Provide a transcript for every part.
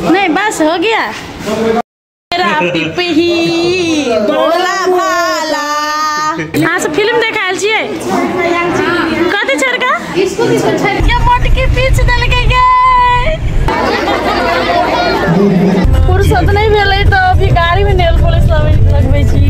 नहीं बस हो गया। मेरा पिपही भोला भाला। हाँ सब फिल्म देखायल छियै कथी छड़का ये मोटकी पीछ देलकै गे। फुर्सत नहीं भेलै तो अभी गाड़ी में नेल पॉलिश लगबै छी।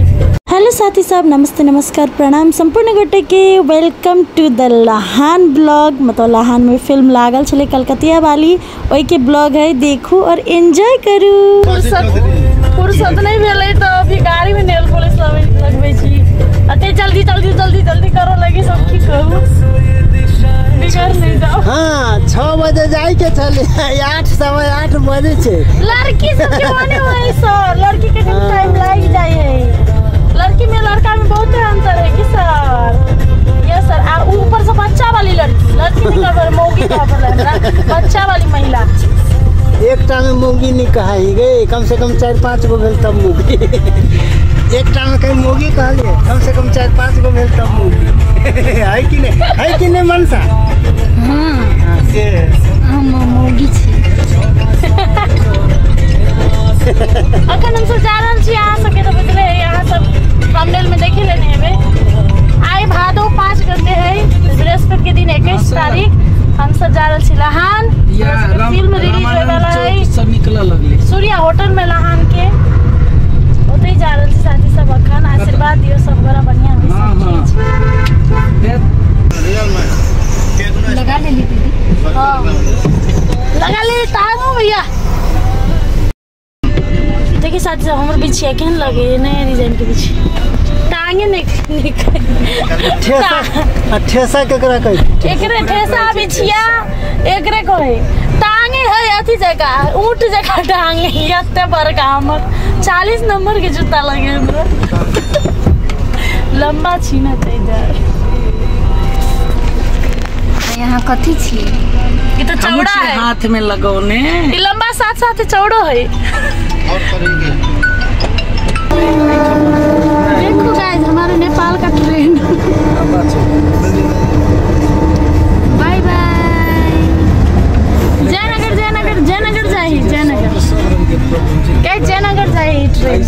हेलो साथी साहब, नमस्ते, नमस्कार, प्रणाम संपूर्ण गोटे के। Welcome to the Lahan blog. मतलब लहान में फिल्म लागल छलै कलकतिया वाली, ओहि के ब्लॉग है, देखू और एंजॉय करू। फुर्सत नहीं भेलै तो अभी गाड़ी में नेल पॉलिश लगबै छी। अते जल्दी जल्दी जल्दी जल्दी करो लगी सब की कहू बिगड़ नहीं जाओ। हाँ 6 बजे जाए के चले 8 सवा 8 बजे छे। लड़की सब के माने होय सर, लड़की के टाइम लाग जाय है। लड़की में लड़का में बहुत अंतर है कि सर? Yes sir. आ ऊपर से बच्चा वाली लड़की, लड़की नहीं खबर मौगी खबर हमरा, बच्चा वाली महिला। एकटा में मौगी नहीं कहाई गई, कम से कम 4-5 गो भेल तब मौगी। एकटा में कहीं मौगी कहलिए कम से कम 4-5 गो भेल तब मौगी। है कि नहीं, है कि नहीं मनसा? हाँ से हम मौगी छी। अखन हम सब जा रहल छी, अहाँ सबके तो बुझले है, अहाँ सब थंबनेल में देख लेने हेबै। आइ भादो 5 गते है, बृहस्पति के दिन 21 तारीख। हम सब जा रहल छी लहान, फिल्म रिलीज होय वाला है, सब निकल लगले सूर्या होटल में लहान के, ओतै जा रहल छी साथी सब। अखन आशीर्वाद दियो सब बड़ा बढ़िया होई सब चीज। लगा लेली दीदी? हां लगा ले तारू भैया। देखिए साथी सब हमर बिछिया केहन लगे, नया डिजाइन के बिछिया, टांगे नहीं ठेसा। ठेसा केकरा कहै? एकरे ठेसा बिछिया एकरे कहे। टांगे है अथी जगह ऊंट जगह टांगे एते बड़का। हमर 40 नंबर के जूता लगे हमरा, लंबा छी ना तै इधर। यहाँ कथी छी? ये तो चौड़ा है, हाथ में लगौने ये लंबा साथ साथ चौड़ो है। और करेंगे देखो गाइस हमारे नेपाल का train. Bye bye. Jaynagar Jaynagar Jaynagar जाही, जयनगर क्या जयनगर जाही ट्रेन,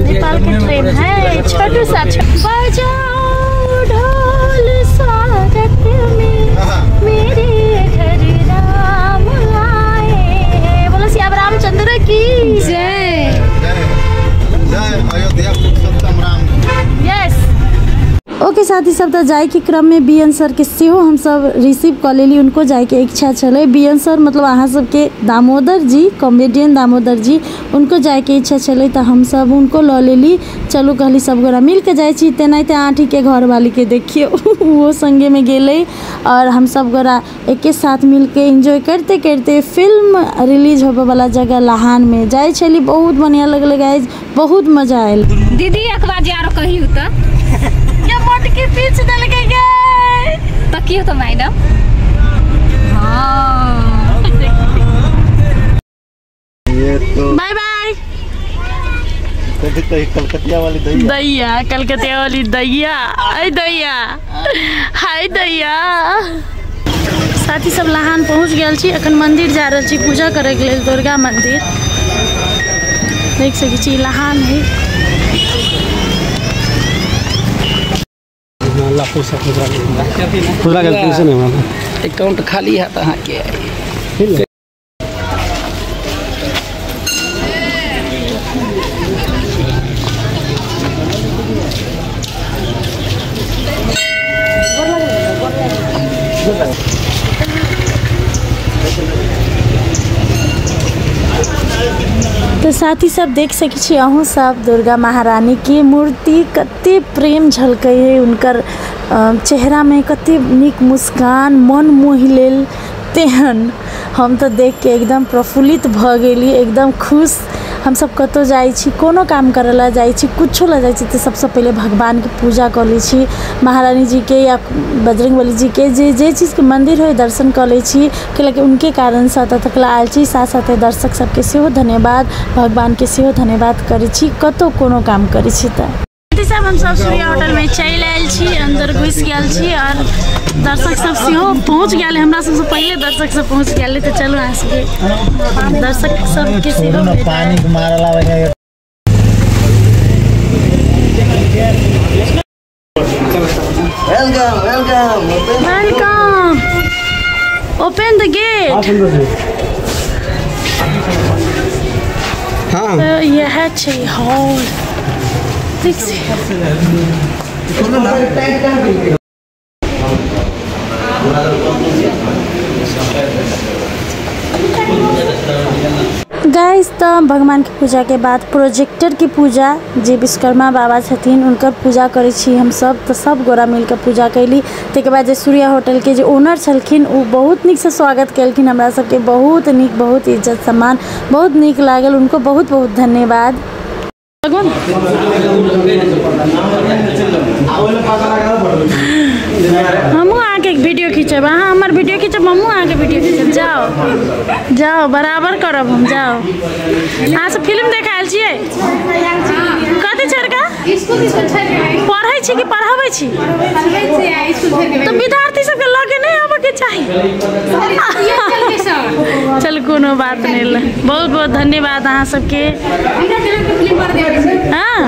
नेपाल के ट्रेन है छोटू सा। बजाओ ढोल स्वागत में मेरे घर राम आए। बोलो सियावर रामचंद्र की जय। जय अयोध्या पुरुषोत्तम राम। यस ओके साथी सब, तो जाए के क्रम में बी.एन सर के सेहो हम सब रिसीव कऽ लेली। उनको जाए के इच्छा छलै। बी.एन सर मतलब अहाँ सबके दामोदर जी, कॉमेडियन दामोदर जी, उनको जाए के इच्छा छलै तो हम सब उनको लऽ लेली। चलू कहली सब गोरा मिल के जाइ छी। तेनाहिते आँठी के घरवाली के देखियौ ओहो संगे में गेलै और हम सब गोरा एके साथ मिल के एंजॉय करते करते फिल्म रिलीज होबे वाला जगह लहान में जाइ छली। बहुत बढ़िया लगलै गाइज, बहुत मजा आयल। दीदी एक बार जे आरो कहियौ त ये मोटकी पीछ देलकै गे। तकियो तो मैडम। हाँ ये तो बाय बाय। कभी कलकतिया वाली दैया, दैया कलकतिया वाली दैया, हाय दैया, हाय दैया। साथी सब लहान पहुँच गेल छी। अखन मंदिर जा रहल छी पूजा करे के लेल, दुर्गा मंदिर देख सकै छी लहान है। अकाउंट खाली है तो के तो साथी सब देख सकै छी अहूँ सब दुर्गा महारानी के मूर्ति कते प्रेम झलकै है उनकर चेहरा में, कते नीक मुस्कान, मन मोहि लेल तेहन। हम तो देख के एकदम प्रफुल्लित भऽ गेली, एकदम खुश। हम सब कतौ जाइ छी, कोनो काम करे ला जाइ छी, कुछो ला जाइ छी तो सबसे पहले भगवान के पूजा कऽ लै छी, महारानी जी के या बजरंगबली जी के, जे जे चीज़के मंदिर हो दर्शन कऽ लै छी, कैलाकि उनके कारण से एतऽ तक आयल छी। साथ साथे दर्शक सबके सेहो धन्यवाद, भगवान के सेहो धन्यवाद करै छी कतौ कोनो काम करै छी तऽ। सब हम सब सूर्या होटल में चलि आयल छी, अंदर घुसि गेल छी और दर्शक सब सेहो पहुँच गेल। हमरा सबसे पहिले दर्शक सब पहुँच गेल। तऽ चलू अहाँ सबके दर्शक सबके सेहो पानी मारला। Welcome welcome welcome. Open the gate. हाँ यह छै हॉल। गाइस तो भगवान के पूजा के बाद प्रोजेक्टर के पूजा, जे विश्वकर्मा बाबा छथिन उनकर पूजा करै छी हम सब। तो सब गोरा मिलके पूजा कैली। ताहिके बाद जे सूर्या होटल के जे ओनर छलखिन ओ बहुत नीकसँ स्वागत केलखिन हमरा सबके। बहुत नीक, बहुत इज्जत सम्मान, बहुत नीक लागल। उनको बहुत बहुत धन्यवाद। हमहूँ अहाँके वीडियो खींचब, अहाँ हमर वीडियो खींचब, हमहूँ अहाँके वीडियो खींचब। जाओ जाओ, बराबर करब हम। जाओ। अहाँ सब फिल्म देख आयल छियै? कथी छोड़िकऽ पढ़ै छी कि पढ़ाबै छी? तऽ विद्यार्थी सबके लगे नहि आबऽके चाही। चल कोनो बात नहीं। बहुत बहुत धन्यवाद अहाँ सबके। हाँ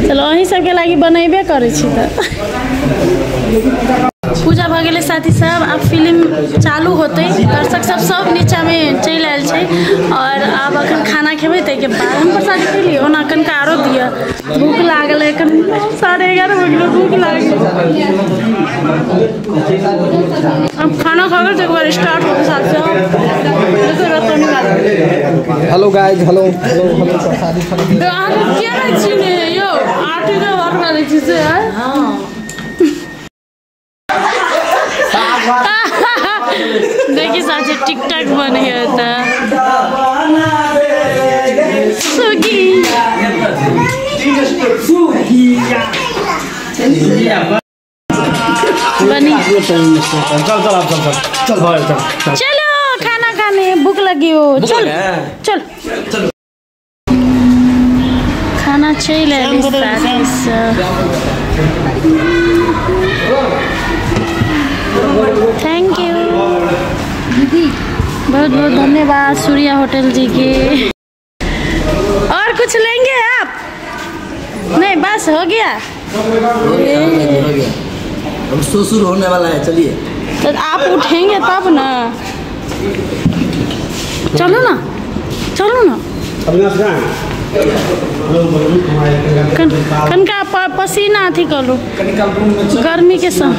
चलो अहीं सबके लागि बनेबे करै छी। तऽ पूजा भऽ गेलै साथी सब, आब फिल्म चालू होतै। दर्शक सब सब नीचामे चलि आयल छै और आब अखन खाना खेबै। ताहिके बाद हम प्रसाद खेलियै। ओना कनिका आरो दिअ, भूख लागल है। एखन 11:30 हो गेलै, भूख लागल। अब खाना खाबै ताहिके बाद स्टार्ट होतै साथ। Hello guys, hello hello hello. अहाँके किया नहि चिन्है यौ? आटी के बात करै छी से? देखी साथी टिकटॉक बने होता सुगी बनी। चल चल चल चल चल चलो खाना खाने, भूख लगी हो। चल चल खाना चल आयल साथी सब। Thank you दीदी, बहुत बहुत धन्यवाद सूर्या होटल जी के। और कुछ लेंगे आप? नहीं बस हो गया, हो गया। हम ससुर होने वाला है। चलिए तो आप उठेंगे तब ना। चलो ना चलो ना। कनका पसीना अथी करू गर्मी के समय।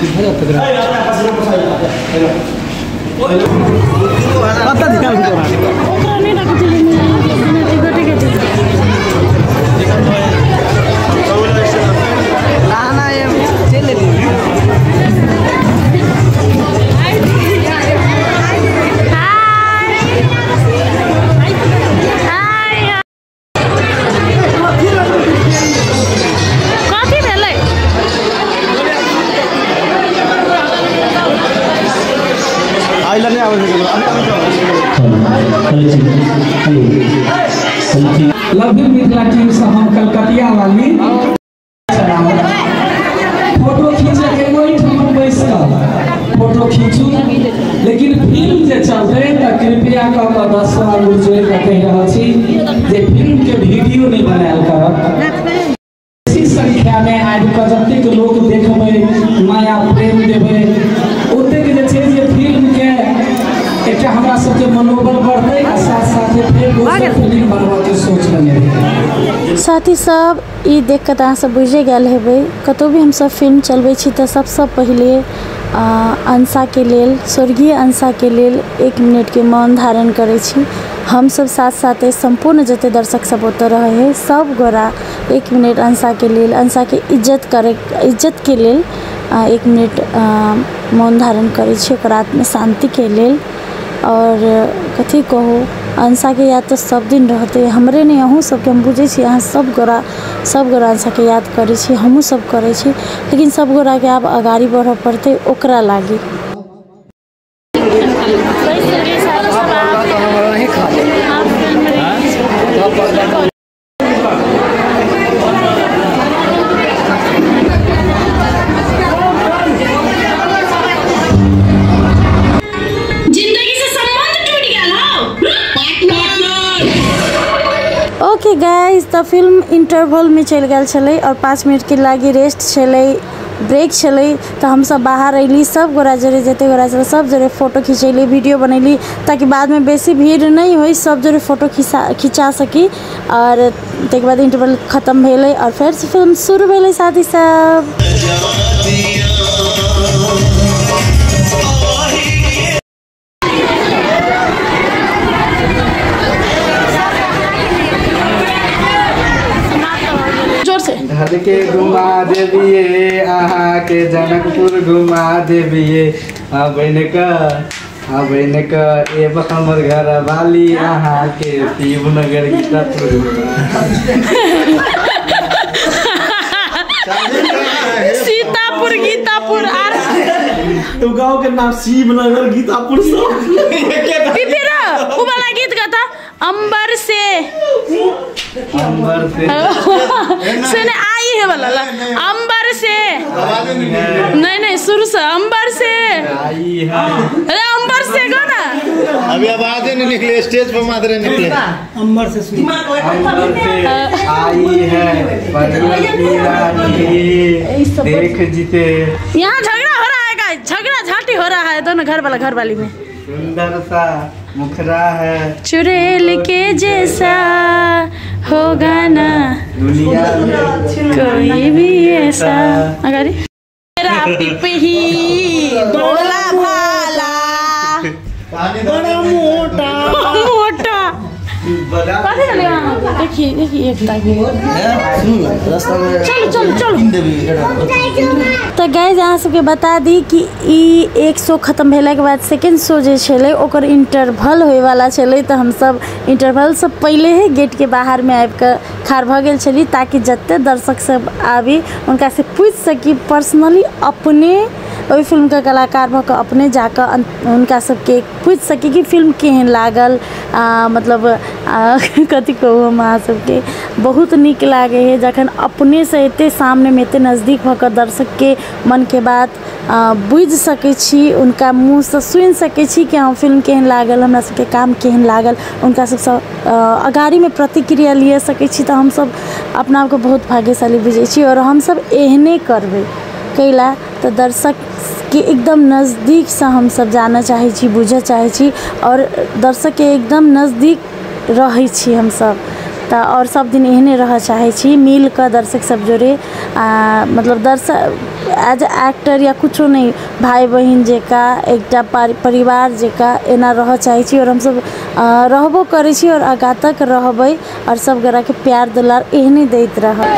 लव you Mithila team से हम कलकतिया वाली फोटो खींचे के ओहिठाम बैस कऽ फोटो खींचू, लेकिन फिल्म जे चलतै तऽ कृपया कऽ कऽ 10 आंगुर जोड़ि कऽ कहि रहल छी जे फिल्म के वीडियो नहि बनायल करब। बेसी संख्या में आबि कऽ जतेक लोक देखबै, माया प्रेम देबै, ओतेक जे छै जे फिल्म के एकटा हमरा सबके मनोबल बढ़तै आ साथ साथ फेर दोसर फिल्म बनबऽके सोच बनेबै। साथी सब ई देख कऽ तऽ अहाँ सब बुझि गेल हेबै, कतहु भी हमसब फिल्म चलबै छी तऽ सबसँ पहिले अंशाके लेल, स्वर्गीय अंशाके लेल 1 मिनटके मौन धारण करै छी। हमसब साथ साथे सम्पूर्ण जते दर्शक सब ओतऽ रहै है सब गोरा 1 मिनट अंशाके लेल, अंशाके इज्जत करे, इज्जतके लेल 1 मिनट मौन धारण करै छी, ओकर आत्म शान्तिके लेल। और कथी कहू, अंशाके याद तऽ सब दिन रहतै, हमरे नहि अहूँ सबके। हम बुझै छी अहाँ सब गोरा अंशाके याद करै छी, हमहूँ सब करै छी, लेकिन सब गोराके आब अगाडि बढ़ऽ पड़तै ओकरा लागि। ओके गाइस, तो फिल्म इंटरवल में चल गया छलै और 5 मिनट के लागी रेस्ट छलै, ब्रेक छलै। तो हम सब बाहर अयली, सब गोरा जरे जते गोरा छलै सब जरे फोटो खिंचैली, वीडियो बनैली, ताकि बाद में बेसी भीड़ नहीं होई, सब जरे फोटो खिंचा सकी। और तकर बाद इंटरवल खत्म भेलै और फिर से फिल्म शुरू भेलै साथी सब। धर के घुमा देविए अहाँ के जनकपुर घुमा देविए, अबैन क एब हमर घर वाली अहाँ के शिवनगर गीतापुर। सीतापुर गीतापुर आर तो गांव के नाम शिवनगर गीतापुर सब। फिर उ वाला गीत गाता अंबर से, अंबर से सुने आई है वाला अंबर से, नहीं नहीं शुरू से अंबर से आई है, अरे अंबर से गो ना, अभी आवाज नहीं निकले, स्टेज पर मात्र निकले अंबर से, अंबर से आई है देख जीते। यहाँ झगड़ा हो रहा है गाइस, झगड़ा झांटी हो रहा है दोनों घर वाला घर वाली में। सुंदर सा मुखरा है चुड़ैल के जैसा होगा ना दुनिया में कोई भी ऐसा। अगर मेरा पिपही भोला भाला बड़ा मोटा मोटा देखिए देखिए एकता चलो चलो चलो। तो गाइस अहाँ सबके बता दी कि ई एक शो खत्म भेला के बाद सेकेंड शो जे छलै ओकर इंटरवल होयवाला छलै। तो हमसब इंटरवल से पहले ही गेट के बाहर में आबि कऽ खाड़ भऽ गेल छली, ताकि जते दर्शक सब आबी उनका से पूछि सकी पर्सनली, अपने ओहि फिल्मके कलाकार भऽ कऽ अपने जाकऽ हुनका सबके पूछि सकी कि फिल्म केहन लागल। मतलब कथी कहू हम अहाँ सबके, बहुत नीक लागै है जखन अपनेसँ एते सामनेमे एते नजदीक भऽ कऽ दर्शकके मनके बात बुझि सकै छी, उनका मुँहसँ सुनि सकै छी कि हँ फिल्म केहन लागल, हमरा सबके काम केहन लागल, उनका सबसँ अगाड़ीमे प्रतिक्रिया लिअ सकै छी। तऽ हमसब अपना आपके बहुत भाग्यशाली बुझै छी और हमसब एहने करबै कैला तऽ दर्शकके एकदम नजदीकसँ हमसब जानऽ चाहै छी, बुझऽ चाहै छी और दर्शकके एकदम नजदीक रहै छी हमसब। तऽ और सब दिन एहने रहऽ चाहै छी, मिल कऽ दर्शक सब जोड़े, मतलब दर्शक एज एक्टर या कुछो नहि, भाय बहिन जकाँ एकटा परिवार जकाँ एना रहऽ चाहै छी और हमसब रहबो करै छी और आगाँ तक रहबै और सब गोराके प्यार दुलार एहने दैत रहब।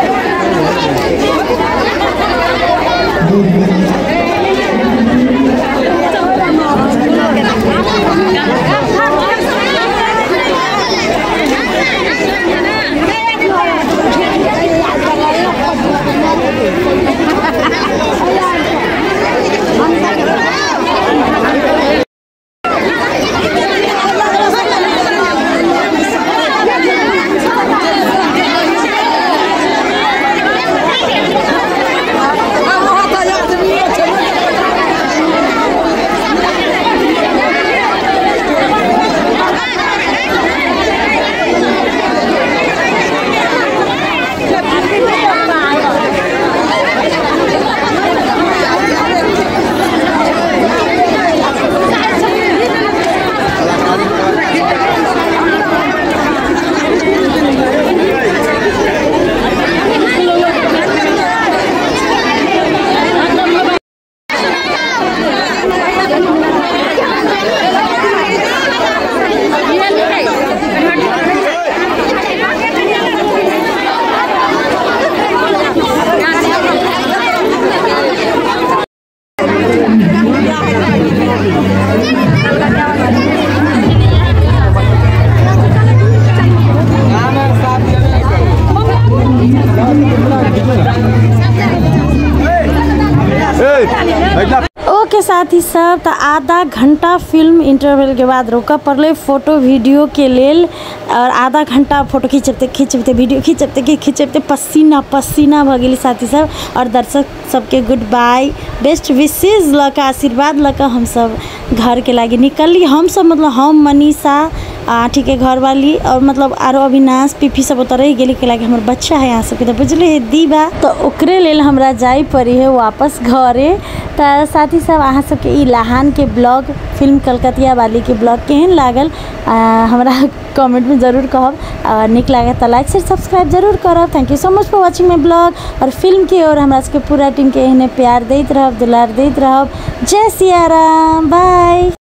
ओके साथी सब, तो आधा घंटा फिल्म इंटरवल के बाद रोकऽ पड़लै फोटो वीडियो के लेल और आधा घंटा फोटो खिंचबते खिंचबते वीडियो खिंचबते खिंचबते पसीना पसीना भऽ गेलै साथी सब। और दर्शक सबके गुड बाय, बेस्ट विशेज लऽ कऽ आशीर्वाद लऽ कऽ हमसब घरके लागि निकलली। हमसब मतलब हम, मनीषा, आठी के घरवाली और मतलब आरो अविनाश पीपी सब ओतऽ रहि गेलै, कैलाकि हमर बच्चा है अहाँ सबके तऽ बुझले है दीवा, तऽ ओकरे लेल हमरा जाय पड़ी है वापस घरे। तऽ साथी सब अहाँ सबके ई लहान के ब्लॉग फिल्म कलकतिया वाली के ब्लॉग केहन लागल हमरा कमेंट में जरूर कहब। नीक लागत तऽ लाइक शेयर सब्सक्राइब जरूर करब। Thank you so much for watching my blog. और फिल्म के और हमरा सबके पूरा टीम के एहने प्यार दैत रहब, दुलार दैत रहब। जय सिया राम, बाय।